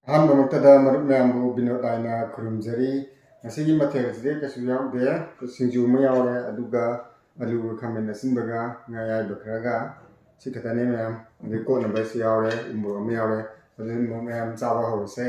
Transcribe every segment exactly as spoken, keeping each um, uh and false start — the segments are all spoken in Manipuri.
ꯑꯍꯥꯟꯕꯃꯛꯇꯗ ꯃꯔꯨꯞ ꯃꯌꯥꯝꯕꯨ ꯕꯤꯅꯣꯗ ꯅꯥꯏꯅ ꯈꯨꯔꯨꯝꯖꯔꯤ꯫ ꯉꯁꯤꯒꯤ ꯃꯊꯦꯜ ꯑꯁꯤꯗꯤ ꯀꯩꯁꯨ ꯌꯥꯎꯗꯦ, ꯁꯤꯡꯖꯨ ꯑꯃ ꯌꯥꯎꯔꯦ, ꯑꯗꯨꯒ ꯑꯂꯨꯒ ꯈꯥꯃꯦꯟ ꯑꯁꯤꯟꯕꯒ ꯉꯥ ꯑꯌꯥꯏꯕ ꯈꯔꯒ, ꯁꯤ ꯈꯛꯇꯅꯦ ꯃꯌꯥꯝ꯫ ꯑꯗꯩ ꯀꯣꯠꯅꯕꯁꯨ ꯌꯥꯎꯔꯦ, ꯎꯃꯣꯔꯣꯛ ꯑꯃ ꯌꯥꯎꯔꯦ꯫ ꯑꯗꯨꯗꯤ ꯃꯌꯥꯝ ꯆꯥꯕ ꯍꯧꯔꯁꯦ꯫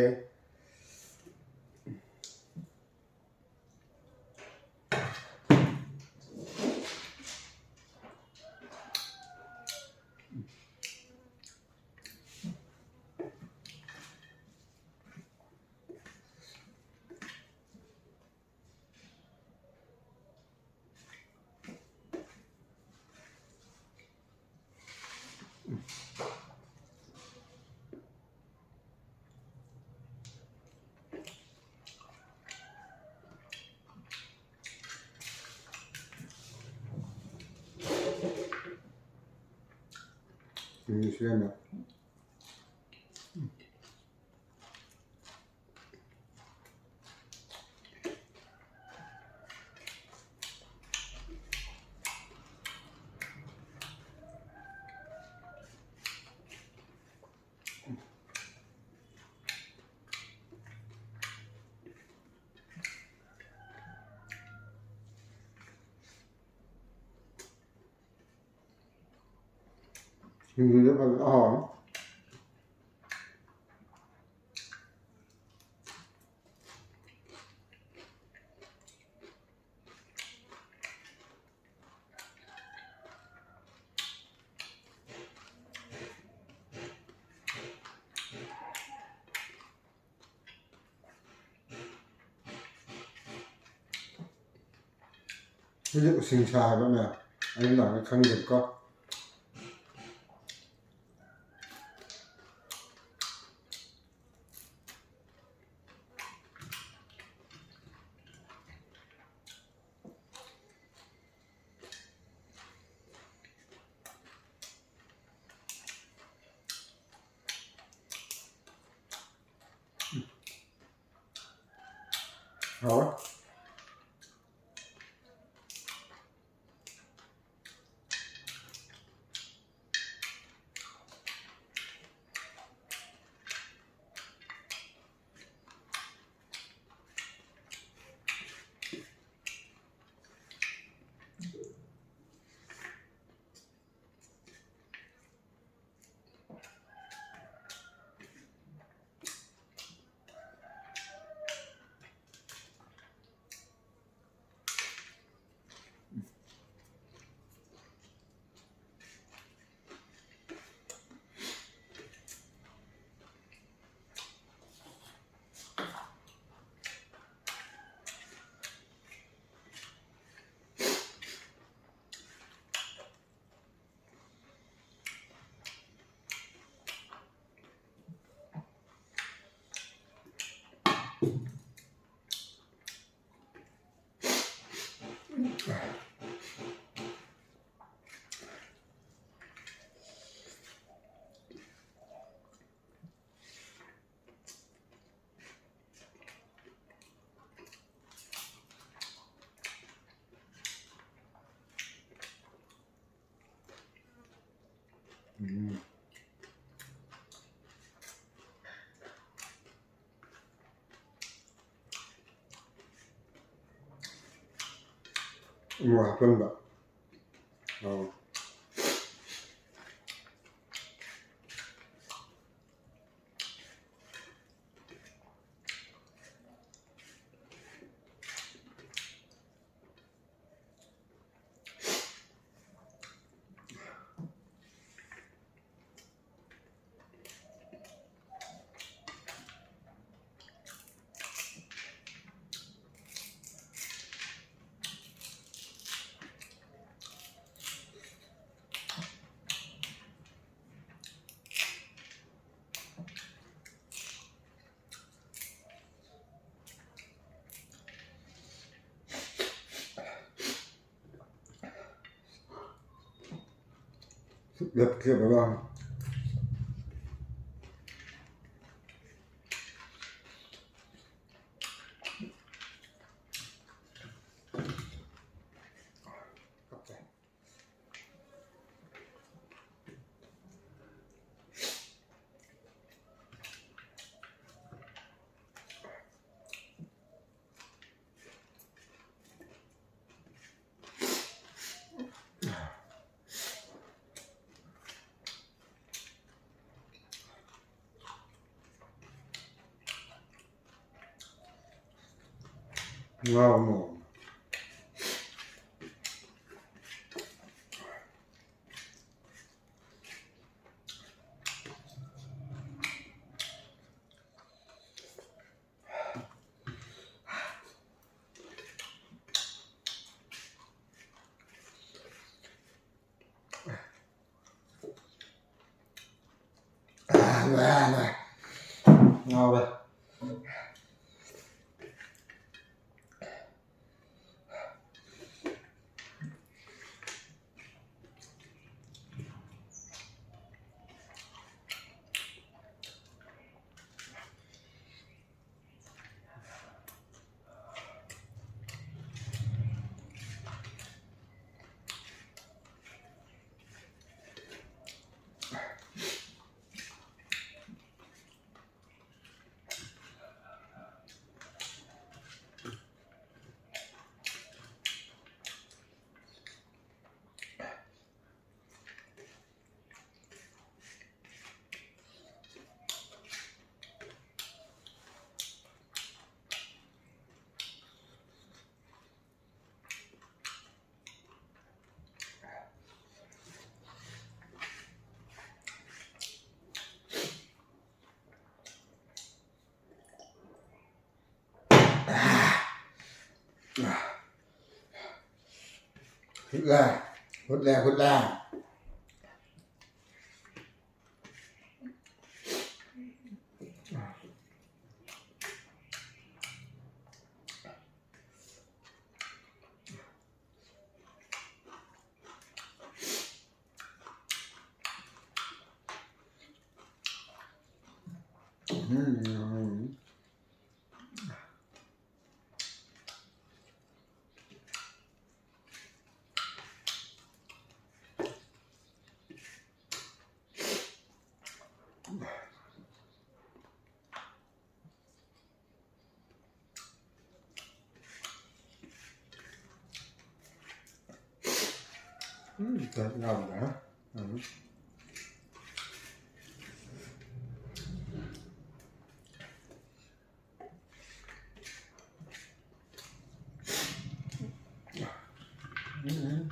ꯎꯝ, ꯁꯤꯅ꯫ ꯁꯤꯡꯖꯨꯁꯦ ꯐꯖꯅ ꯍꯥꯎꯔꯦ꯫ ꯁꯤꯁꯦ ꯎꯁꯤꯡꯁꯥ ꯍꯥꯏꯕ ꯃꯌꯥꯝ, ꯑꯩꯅ ꯅꯍꯥꯟꯒꯩ ꯈꯪꯗꯦꯕꯀꯣ꯫ ꯍꯥꯎꯋꯦ꯫ ꯃꯣꯔꯣꯛ ꯍꯥꯞꯆꯤꯟꯕ꯫ ꯑꯧ꯫ ꯉꯥꯎ ꯑꯃ꯫ ꯉꯥꯎꯔꯦ꯫ ꯍꯨꯠꯂꯦ, ꯍꯨꯠꯂꯦ, ꯍꯨꯠꯂꯦ꯫ ꯎꯝ꯫ ꯎꯝ, ꯆꯥꯛ ꯌꯥꯎꯗ꯭ꯔꯦ꯫ ꯎꯝ꯫ ꯎꯝ꯫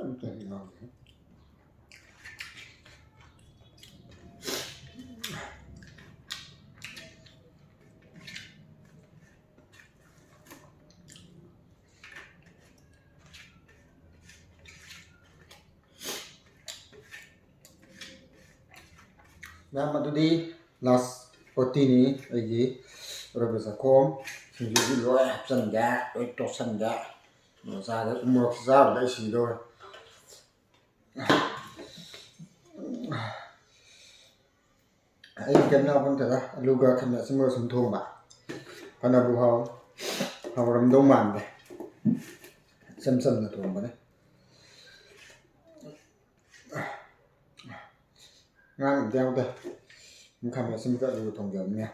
ꯑꯝꯇ ꯌꯥꯎꯗꯦ꯫ ꯃꯌꯥꯝ, ꯑꯗꯨꯗꯤ last partyꯅꯤ ꯑꯩꯒꯤ ꯑꯔꯣꯏꯕ ꯆꯥꯛꯈꯣꯝ꯫ ꯁꯤꯡꯖꯨꯗꯤ ꯂꯣꯏ ꯍꯥꯞꯆꯤꯟꯒꯦ, ꯂꯣꯏ ꯇꯣꯠꯁꯤꯟꯒꯦ꯫ ꯆꯥꯒꯦ, ꯎꯃꯣꯔꯣꯛꯁꯤ ꯆꯥꯕꯗ ꯑꯩ ꯁꯤꯗꯧꯔꯦ꯫ ꯑꯩ ꯀꯩꯝ ꯌꯥꯎꯕ ꯅꯠꯇꯦꯗ, ꯑꯂꯨꯒ ꯈꯥꯃꯦꯟ ꯑꯁꯤꯟꯕꯒ ꯁꯨꯝ ꯊꯣꯡꯕ꯫ ꯐꯅꯕꯨ ꯍꯥꯎ-, ꯍꯥꯎꯔꯝꯗꯧ ꯃꯥꯟꯗꯦ꯫ ꯏꯆꯝ ꯆꯝꯅ ꯊꯣꯡꯕꯅꯦ꯫ ꯉꯥ ꯑꯝꯇ ꯌꯥꯎꯗꯦ꯫ ꯈꯥꯃꯦꯟ ꯑꯁꯤꯟꯕꯒ ꯑꯂꯨꯒ ꯊꯣꯡꯖꯕꯅꯦ꯫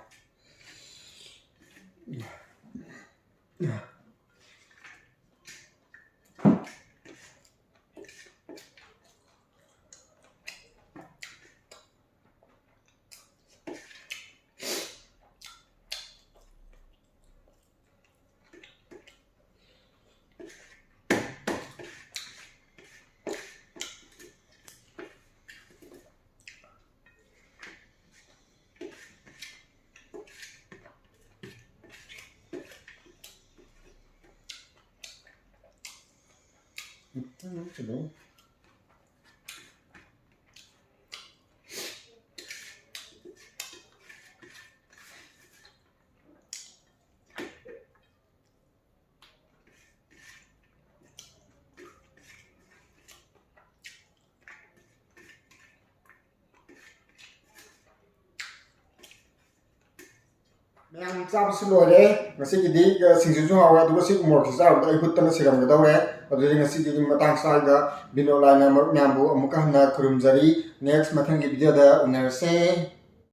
ꯃꯌꯥꯝ ꯆꯥꯕꯁꯨ ꯂꯣꯏꯔꯦ꯫ ꯉꯁꯤꯒꯤꯗꯤ, ꯑ, ꯁꯤꯡꯖꯨꯁꯨ ꯍꯥꯎꯔꯦ, ꯑꯗꯨꯒ ꯁꯤ ꯎꯃꯣꯔꯣꯛꯁꯤ ꯆꯥꯔꯨꯕꯗ ꯑꯩ ꯍꯨꯠꯇꯅ ꯁꯤꯔꯝꯒꯗꯧꯔꯦ꯫ ꯑꯗꯨꯗꯤ ꯉꯁꯤꯒꯤ ꯃꯇꯥꯡ ꯁ꯭ꯋꯥꯏꯗ ꯕꯤꯅꯣꯗ ꯂꯥꯏꯅ ꯃꯔꯨꯞ ꯃꯌꯥꯝꯕꯨ ꯑꯃꯨꯛꯀ ꯍꯟꯅ ꯈꯨꯔꯨꯝꯖꯔꯤ꯫ Next, ꯃꯊꯪꯒꯤ video ꯗ ꯎꯅꯔꯁꯦ꯫